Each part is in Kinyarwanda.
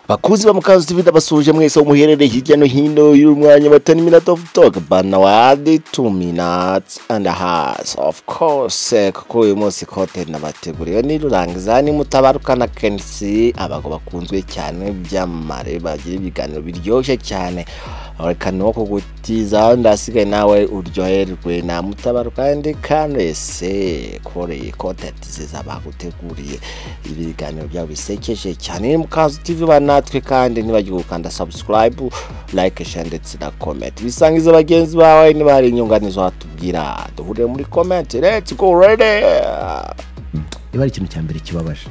Bakuzi ba Mukazo TV ndabasuje mwese umuherereye hirya no hino y'umwanya wa 10 minutes of talk bana wadi 2 minutes and a half of course, kuko uyu munsi kote nabateguriye ni rurangiza ni mutabarukana Kensi abago bakunzwe cyane byamare bagira ibiganiro biryoshye cyane. Reka no kugutiza ndasigaye nawe uryoherwe na mutabaruka kandi kanese koreye content ziza baguteguriye ibiganiro byabo bisekeje cyane. Mukazo TV banatwe kandi nibagiwe gukanda subscribe, like, share ndetse na comment. Bisangiza bagenzi bawe niba hari inyunganizo watubwira duhure muri comment. Let's go ready. Niba ari ikintu cya mbere kibabaje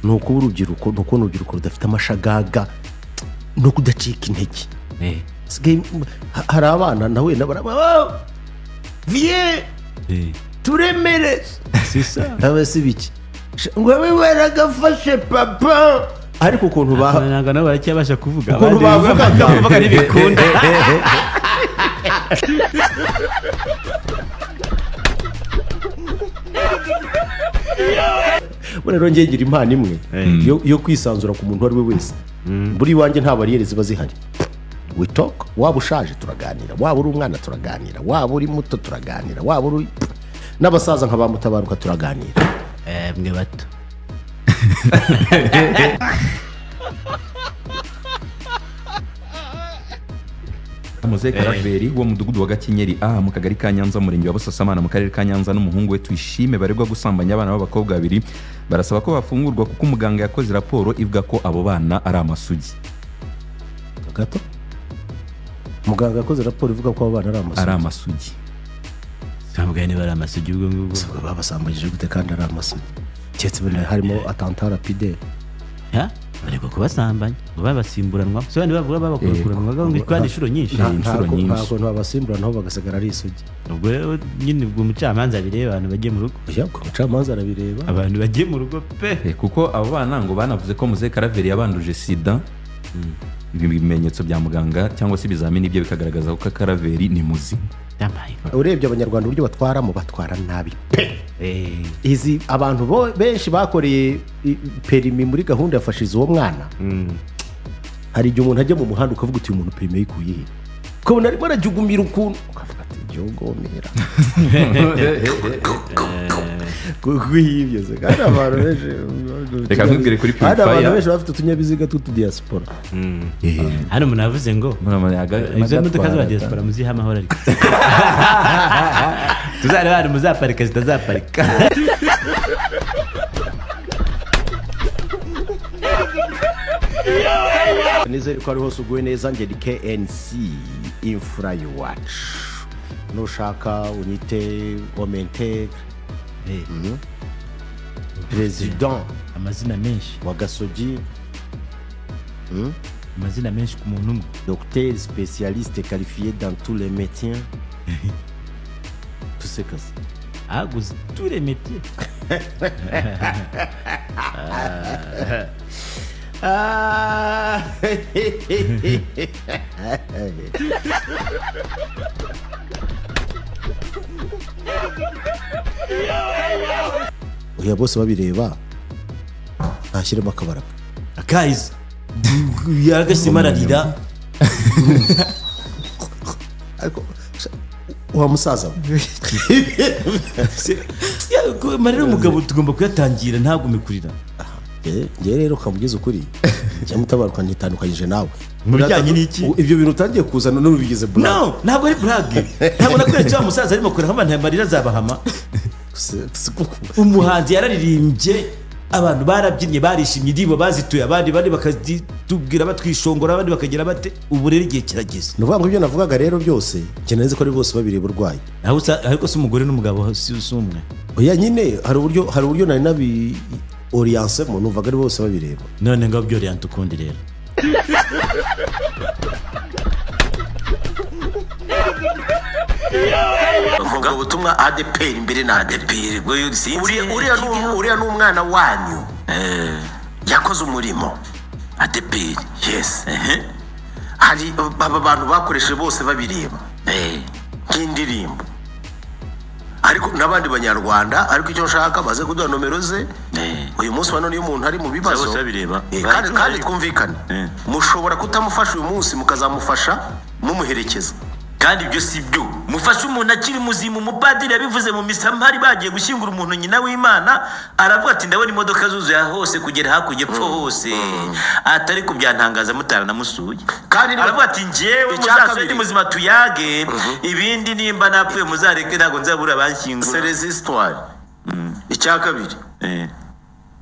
nuko urubyiruko nuko urubyiruko rudafite amashagaga no kudacika intege. Hari abana nawe nabara vie turemere sisa biki ngo we waragafashe papa, ariko ukuntu ntabwo nabo baracyabasha kuvuga ukuntu bavuga ntibikunda. Buriya rero ngira impano imwe yo kwisanzura ku muntu uwo ari we wese. Buri wanjye nta bariyeri ziba zihari. We talk, waba ushaje turaganira, waba uri umwana turaganira, waba uri muto turaganira, waba uri n'abasaza nka ba Mutabaruka turaganira. Mwe bato. Muze Karaveri wo mudugudu wa Gakenyeri A mu kagari ka Nyanza murenge wa Busasamana mu karere ka Nyanza n'umuhungu we Tuyishime baregwa gusambanya abana b'abakobwa babiri, barasaba ko bafungurwa kuko umuganga yakoze raporo ivuga ko abo bana ari amasugi. Gato muganga yakoze raporo ivuga ko abo bana ari amasugi. Ntabwo niba ari amasugi ubwo ngubwo babasambanyije gute kandi ari amasugi? Keretse harimo attentat rapide. Ha? Bariko kubasambanya ngo babasimburanwa so bandi bavuga babakuranwa ngo kandi inshuro nyinshi ntabwo ntabasimburanwa bagasigara ari isugi. Ubwo rero nyine ubwo umucamanza bireba abantu bagiye mu rugo. Oya, umucamanza arabireba abantu bagiye mu rugo pe, kuko abo bana ngo banavuze ko Muze Karaveri yabanduje sida. Ibimenyetso bya muganga cyangwa se ibizamini bye bikagaragaza ko Karaveri ni muzima. Urebye abanyarwanda uburyo batwaramo batwara nabi pe. Izi abantu benshi bakoreye perimi muri gahunda yafashize uwo mwana. Hari igihe umuntu ajya mu muhanda ukavuga uti uyu muntu perimi yikuye he, ukabona arimo arajugumira ukuntu ukavuga ati jogomera kuhibye. Kandi abantu benshi reka nkubwire kuri Purifier, abantu benshi bafite utunyabiziga tw'utu diaspora. Hano umuntu avuze ngo izo modoka za diaspora muziha amahoro, ariko tuzareba abantu muzaparika zitazaparika. Nizere ko ari hose uguwe neza. Njye ni KNC imfura y'iwacu, nushaka unyite omente president, amazina menshi wa Gasogi, amazina menshi ku muntu umwe, docteur spécialiste qualifié dans tous les métiers. Tout ce que c'est. Ah, tous les métiers. Ah. Oya bose babireba ntashyiremo akabaraka. Guys, yaragasima ararira. Ariko wa musaza marira umugabo tugomba kuyatangira ntagume kurira. Nge rero kamugeze ukuri njya Mutabaruka nitandukanyije nawe mu bijyanye n'iki? Ibyo bintu utangiye kuzana none ubigize blague. No, ntabwo ari blague. Ntabwo nakweretse wa musaza arimo kurira nk'abantu amarira azabahama. Umuhanzi yararirimbye abantu barabyinnye barishimye indirimbo bazituye abandi bandi bakazitubwira batwishongora abandi bakagira bate. Ubu rero igihe kirageze. Ni ukuvuga ngo ibyo navugaga rero byose nkeneye ko ari bose babiri burwayi. Ariko si umugore n'umugabo si umwe. Oya nyine hari uburyo nari nabi orience mu numvaga ari bose babireba. None ngo byoriente ukundi rero. Vuga ubutumwa ADPR imbere na ADPR uriya n'umwana wanyu yakoze umurimo ADPR. Yes, hari aba bantu bakoresheje bose babireba nk'indirimbo, ariko n'abandi banyarwanda. Ariko icyo nshaka baze kuduha nomero ze Uyu munsi wa none iyo umuntu ari mu bibazo Bose babireba. Kandi twumvikane, mushobora kutamufasha uyu munsi mukazamufasha mumuherekeza. Kandi ibyo si byo, mufashe umuntu akiri muzima. Umupadiri yabivuze mu misamari bagiye gushyingura umuntu nyina w'Imana, aravuga ati ndabona imodoka zuzuye hose kugera hakurya epfo hose, atari kubyantangaza mutaranamusuye. Kandi aravuga ati njyewe muzasuye ndi muzima tuyage, ibindi nimba napfuye muzareke ntabwo nzabura abanshyingura. C'est les histoires. Icya kabiri,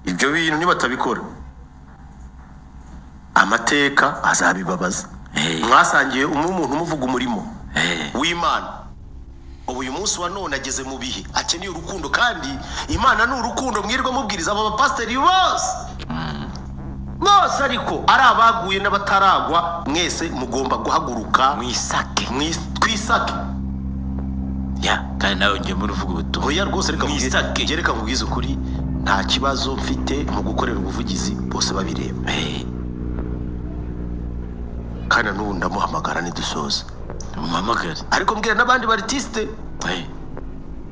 ibyo bintu nibatabikora amateka azabibabaza. Mwasangiye umuntu umuvuga umurimo w'Imana. Ubu uyu munsi wa none ageze mu bihe akeneye urukundo, kandi Imana ni urukundo. Mwirwa mubwiriza aba bapasiteri bose bose, ariko ari abaguye n'abataragwa, mwese mugomba guhaguruka mwisake, twisake. Ya kandi nawe ngiye muri uvuga ubutumwa. Oya rwose reka nkubwize, reka nkubwize ukuri, nta kibazo mfite mu gukorera ubuvugizi bose babireba. Kandi n'ubu ndamuhamagara nidusoza. Umuhamagare. Ariko mbwira n'abandi bartiste.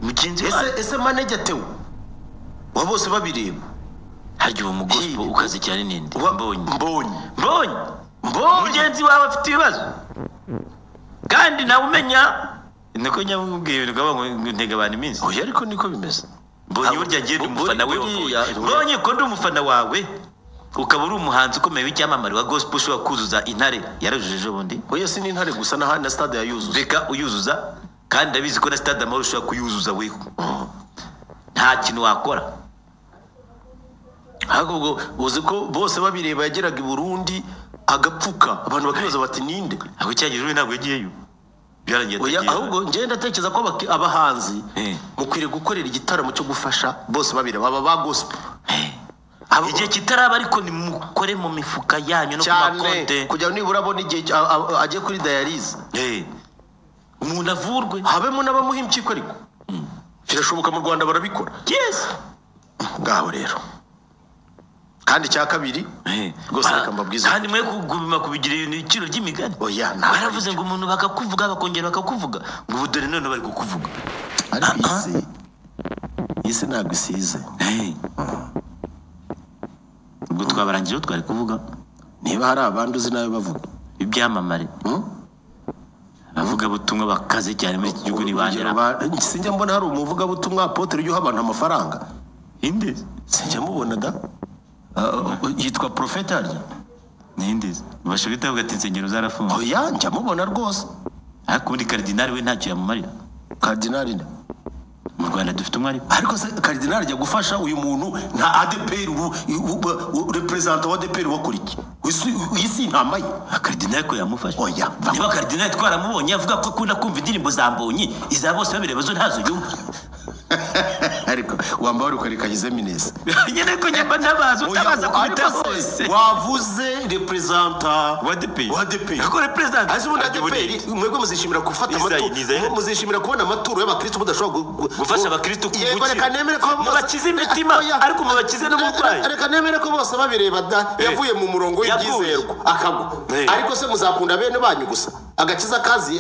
Mugenzi ese manager Theo wa bose babireba. Harya uwo mugospo ukaze cyane ninde? Mbonye. Mugenzi wawe afite ibibazo. Kandi nawe umenya niko nyamubwiye ibintu ngo ntega abantu iminsi. Oya ariko niko bimeze. Mbonye burya ngiye ndi umufana we. Mbonye ko ndi umufana wawe. Ukaba uri umuhanzi ukomeye w'icyamamare wa gospel ushobora kuzuza intare yarujuje ejo bundi. Oya si n'intare gusa na stade yayuzuza. Reka uyuzuza, kandi ndabizi ko na stade Amahoro ushobora kuyuzuza weho. Nta kintu wakora. Ahubwo uzi ko bose babireba yageraga i Burundi agapfuka, abantu bakibaza bati ninde? Aho cyagiye ejo ntabwo yagiyeyo. Byarangiye. Oya ahubwo njye ndatekereza ko abahanzi mukwiriye gukorera igitaramo cyo gufasha bose babireba aba ba gospel. Igihe kitaraba ariko nimukore mu mifuka yanyu no ku makonte, kugira nibura abone igihe agiye kuri dialyse. Umuntu avurwe, habemo n'abamuha impyiko. Ariko birashoboka mu Rwanda barabikora. Yes. Ngaho rero. Kandi cya kabiri rwose reka mbabwize, kandi mwe kuguma kubigira ibiciro by'imigani. Oya nta baravuze ngo umuntu bakakuvuga bakongera bakakuvuga, ngo ubu dore none bari kukuvuga. Ariko isi ntabwo isize. Ubwo twabarangije twari kuvuga niba hari abandi uzi nawe bavuga ibyamamare abavuga butumwa bakaze cyane muri iki gihugu ni bandera. Sinjya mbona hari umuvuga butumwa apotre ujya abantu amafaranga. Inde sinjya mubona da yitwa prophète harya ninde bashobita bavuga ati insengero zarafunze. Oya njya mubona rwose. Ariko ubundi cardinal we ntacyo yamumarira. Cardinal nde? Mu Rwanda dufite umwari. Ariko se cardinal ajya gufasha uyu muntu nta ADPR representant wa ADPR wakora iki? Isi intama ye. Cardinal ko yamufasha. Oya niba cardinal twaramubonye avuga ko akunda kumva indirimbo za Mbonyi, iza bose babireba zo ntazo yumva. Ariko wambara ukareka minesi. Nyene ko nyamba ntabaza utabaza kubita hose. Wavuze representant wa ADPR. Wa ADPR. Ko representant azi ubundi ADPR mwebwe muzishimira gufata amaturo, muzishimira kubona amaturo y'abakristo mudashobora gufasha abakristo kuguki. Yego reka nemere ko mubakize imitima, ariko mubakize no murwayi. Reka nemere ko bose babireba da yavuye mu murongo w'ibyizerwa akagwa. Ariko se muzakunda bene banyu gusa agakiza kazi.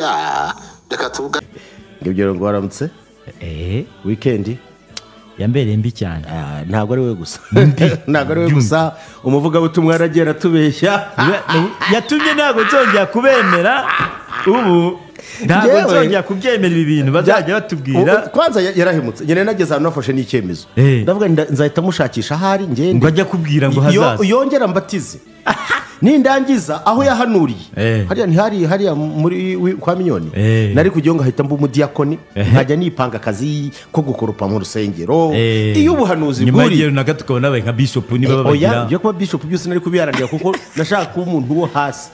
Reka tuvuga ngibyo ngo waramutse. Weekend yambereye mbi cyane. Ntabwo ari we gusa. Ntabwo ari we gusa, umuvuga butumwa yaragiye aratubeshya. Yatumye ntabwo nzongera kubemera ubu. Ntabwo nzongera kubyemera ibi bintu bazajya batubwira. Kwanza yarahemutse. Nyene nageze ahantu nafashe n'icyemezo. Ndavuga nzahita mushakisha ahari ngende. Ngo ajya kubwira ngo hazaza. Yongera mbatize. Nindangiza aho yahanuriye. Hariya ntihari hariya muri kwa Minyoni. Nari kugiye ngo ahita mba umudiyakoni, nkajya nipanga akazi ko gukoropa mu rusengero. Iyo ubuhanuzi bwuri. Nyuma y'igihe runaka tukabona babaye nka bishop niba babagira. Oya, byo kuba bishop byose nari kubiharanira kuko nashaka kuba umuntu wo hasi.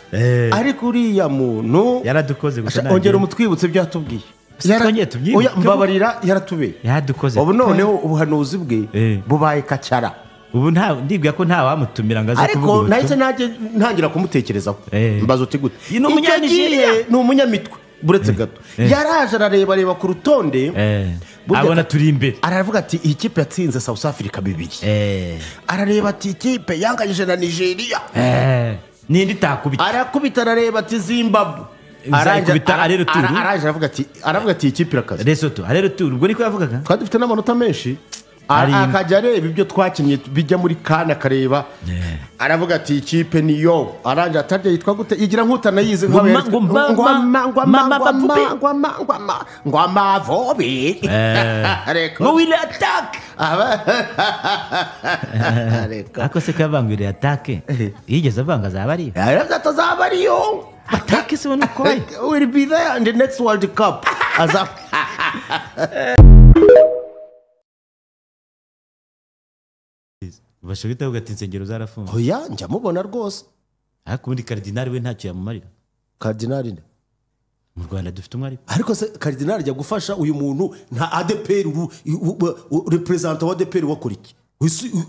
Ariko uriya muntu yaradukoze gusa. Ongera umutwibutse ibyo yatubwiye. Oya mbabarira yaratubeye. Yaradukoze. Ubu noneho ubuhanuzi bwe bubaye kacara. Ubu nta ndibwira ko nta wamutumira ngo aze kuvuga. Ariko nahise najye ntangira kumutekerezaho. Mbaza uti gute? Ni umunyanigeriya, ni umunyamitwe buretse gato. Yaraje arareba reba ku rutonde, abona turi imbere. Aravuga ati iyi kipe yatsinze South Africa 2. Arareba ati ikipe yanganyije na Nigeria. Nindi takubita. Arakubita arareba ati Zimbabwe. Araje aravuga ati iyi kipe irakaze. Lesotho, arero turu ubwo niko yavugaga. Twari dufite n'amanota menshi. Akajya areba ibyo twakinnye bijya muri kana, akareba aravuga ati ikipe niyo aranje atarya yitwa gute, igira nk'utanayizi Ngo ngo amavobi ngo will attack. Ariko se ko yavanguriye atake, yigeze avanga azaba ariyo, atazaba ariyo atake se ubona uko will be there in the next World Cup. Bashobora kuvuga ati insengero zarafunze. Oya njya mubona rwose. Ariko ubundi karidinali we ntacyo yamumarira. Karidinali nde? Mu Rwanda dufite umwe ariko. Ariko se karidinali ajya gufasha uyu muntu nta ADPR, representant wa ADPR wakora iki?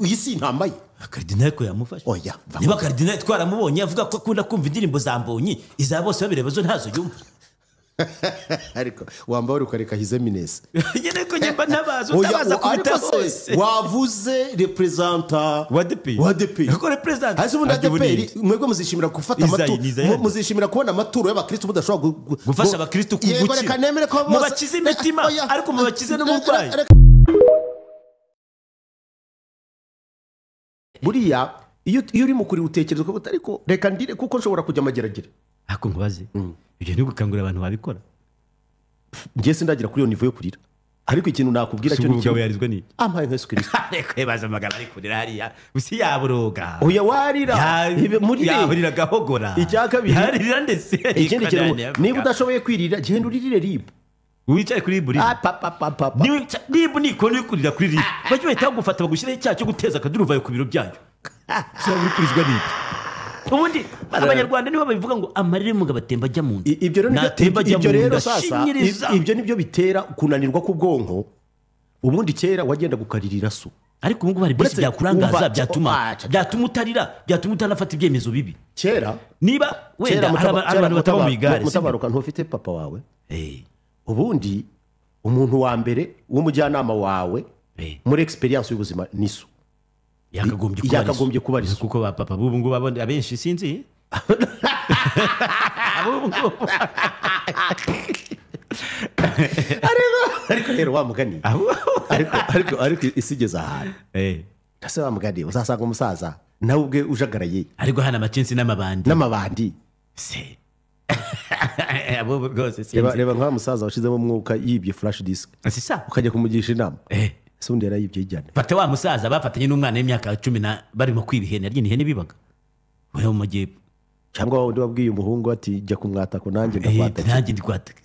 Iyi si intama ye. Karidinali ko yamufasha. Oya. Niba karidinali twaramubonye avuga ko akunda kumva indirimbo za Mbonyi, iza bose babireba zo ntazo yumva. Ariko wambaye ukareka hizeminese. Nyene ko nyemba ntabaza utabaza kubita hose. Wavuze representant wa ADPR. Wa ADPR. Ko representant. Hasi ubundi ADPR mwebwe muzishimira gufata amaturo, muzishimira kubona amaturo y'abakristo mudashobora gufasha abakristo kugukira. Mubakize imitima ariko mubakize n'uburwayi. Buriya iyo uri mukuri utekereza ko ariko reka ndire kuko nshobora kujya amageragere. Ako nkubaze. Ibyo ni gukangurira abantu babikora. Ngiye sindagira kuri iyo niveau yo kurira. Ariko ikintu nakubwira cyo ni cyo yarizwe ni. Ampaye nka Yesu Kristo. Ariko yebaza amagara ari kurira hariya. Usi yaburoga. Oya warira. Muri yaburira gahogora. Icya kabiri. Yarira ndetse. Ikindi kintu niba udashoboye kwirira genda uririre RIB. Wicaye kuri RIB. Pa. RIB ni ikoni yo kurira kuri RIB. Bajye bahita bagufata bagushyiraho icyaha cyo guteza akaduruvayo ku biro byayo. Uzaba uri kurizwa n'iki? Ubundi abanyarwanda nibo babivuga ngo amarira y'umugabo atemba ajya mu nda. Ibyo rero sasa ibyo nibyo bitera kunanirwa k'ubwonko. Ubundi kera wagenda gukaririra so. Ariko ubu ngubu hari byinshi byakurangaza byatuma utarira, byatuma utanafata ibyemezo bibi. Kera niba wenda hari abantu bataba mu igare. Mutabaruka ntufite papa wawe. Ubundi umuntu wa mbere w'umujyanama wawe muri experience y'ubuzima ni so. Yakagombye kuba ari kuko ba papa bubu ngo babone abenshi sinzi ariko rero wa mugani ariko isigeze ahantu ese wa mugani uzasanga umusaza nawe ubwe ujagaraye ariko hana amacinsi n'amabandi se abo rwose sinzi. Reba nka musaza washizemo umwuka yibye flash disk ukajya kumugisha inama. Ese undi yarayibye ijyana. Fata wa musaza bafatanye n'umwana w'imyaka 10 na barimo kwiba ihene, arya ihene bibaga. Wewe mu majyepfo. Cyangwa wundi wabwiye umuhungu ati jya kumwataka nanjye ndakwataka. Nanjye ndikwataka.